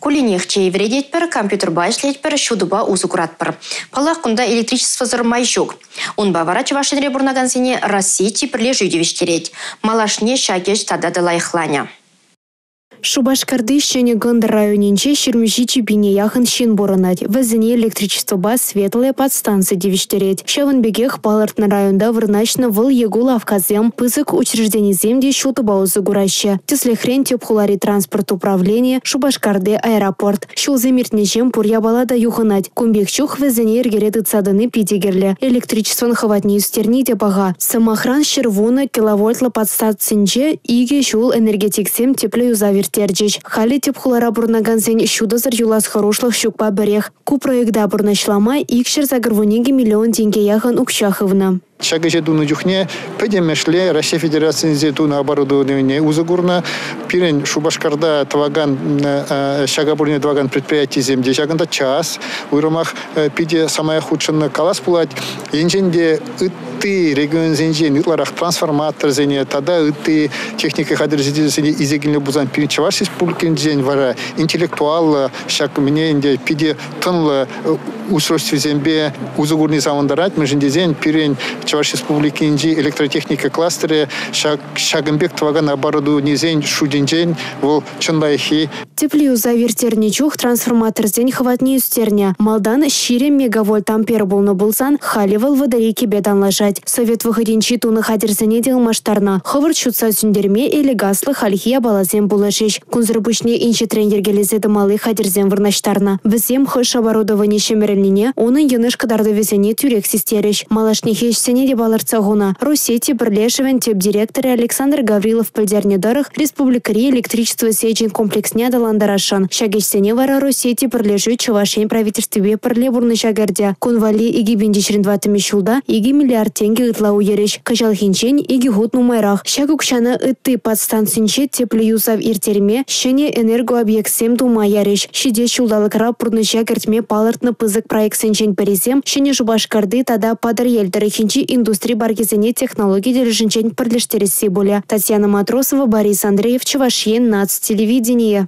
Кулленех чей вӗрететпӗр, компьютерпа ӗҫлетпӗр, ҫутӑпа усӑ куратпӑр. Паллах, кунта электричествӑсӑр май ҫук. Унпа вара Чӑваш Енре пурӑнакансене Россети пӗрлешӳ тивӗҫтерет. Малашне ҫак ӗҫ тата та лайӑхланӗ. Шупашкарти Ҫӗнӗ Кӑнтӑр районӗнче 27 пине яхӑн ҫын пурӑнать. Вӗсене электричествӑпа «Светлая» подстанци тивӗҫтерет. Ҫавӑн пекех палӑртнӑ районта вырнаҫнӑ вӑл е ку лавккасем, пысӑк учрежденисем те ҫутӑпа усӑ кураҫҫӗ. Тӗслӗхрен, тӗп хулари транспорт управленийӗ, Шупашкарти аэропорт. Ҫулсем иртнӗҫем пур япала та юхӑнать. Кун пек чух вӗсене йӗркере тытса тӑни питӗ кирлӗ. Электричествӑн хӑватне ӳстерни те паха. Сӑмахран, 110 киловольтлӑ подстанцинче икӗ ҫул энергетиксем тӗплӗ юсав ирттерчӗҫ. Халӗ тӗп хулара пурӑнакансен ҫутӑсӑр юлас хӑрушлӑх ҫукпа пӗрех. Ку проекта пурнӑҫлама 282 миллион тенке яхӑн укҫа хывнӑ. Ҫак ӗҫе тунӑ чухне пӗтӗмӗшле Раҫҫей Федерацийӗнче тунӑ оборудованине усӑ курнӑ. Пирӗн Шупашкарта тӑвакан ҫак оборудование тӑвакан предприятисем те ҫакӑнта час уйрӑмах питӗ самаях хутшӑннӑ. Калас пулать, енчен те ытти регионсенчен ытларах трансформаторсене тата ытти техника хатӗрӗсене илсе килнӗ пулсан пирӗн Чӑваш Республикинчен вара интеллектуаллӑ ҫак мӗне ӗнтӗ питӗ тӑнлӑ устройствӑсемпе усӑ курни савӑнтарать, мӗншӗн тесен пирӗн Чӑваш Республикинчи электротехника кластерӗ ҫакӑн пек тӑвакан оборудованисен шутӗнчен вӑл чӑн лайӑххи. Тӗплӗ юсав ирттернӗ чух трансформаторсен хӑватне ӳстернӗ. Малтан 20 мегавольт ампер пулнӑ пулсан, халӗ вӑл 32-пе танлашать. Совет вӑхӑтӗнчи тунӑ хатӗрсене те ылмаштарнӑ. Хӑвӑрт ҫутса сӳнтерме элегаслӑ хальхи япаласем пулӑшӗҫ. Кунсӑр пуҫне инҫетрен йӗркелесе тӑмалли хатӗрсем вырнаҫтарнӑ. Вӗсем хӑш оборудовани ҫӗмӗрӗлнине, унӑн йӑнӑш кӑтартӑвӗсене тӳрех систерӗҫ. Малашнехи ӗҫсене те палӑртса хунӑ. Россети пӗрлешӗвӗн тӗп директорӗ Александр Гаврилов пӗлтернӗ тӑрӑх, республикӑри электричество сечӗн комплексне аталантарасшӑн. Ҫак ӗҫсене вара Россети пӗрлешӳ Чӑваш Ен Правительствипе пӗрле пурнӑҫа кӗртӗ. Кун валли 2024 ҫулта 2 миллиард тенкӗ ытла уйӑрӗҫ. Кӑҫалхинчен икӗ хут нумайрах. Ҫак укҫана ытти подстанцинче тӗплӗ юсав ирттерме, ҫӗнӗ энергообъектсем тума ярӗҫ. Ҫитес ҫулталӑкра пурнӑҫа кӗртме палӑртнӑ пысӑк проектсенчен пӗрисем Ҫӗнӗ Шупашкарти тата Патӑрьел тӑрӑхӗнчи индустри паркӗсене технологи тӗлӗшӗнчен пӗрлештересси пулӗ. Татьяна Матросова, Борис Андреев, Чӑваш Ен, наци телевиденийӗ.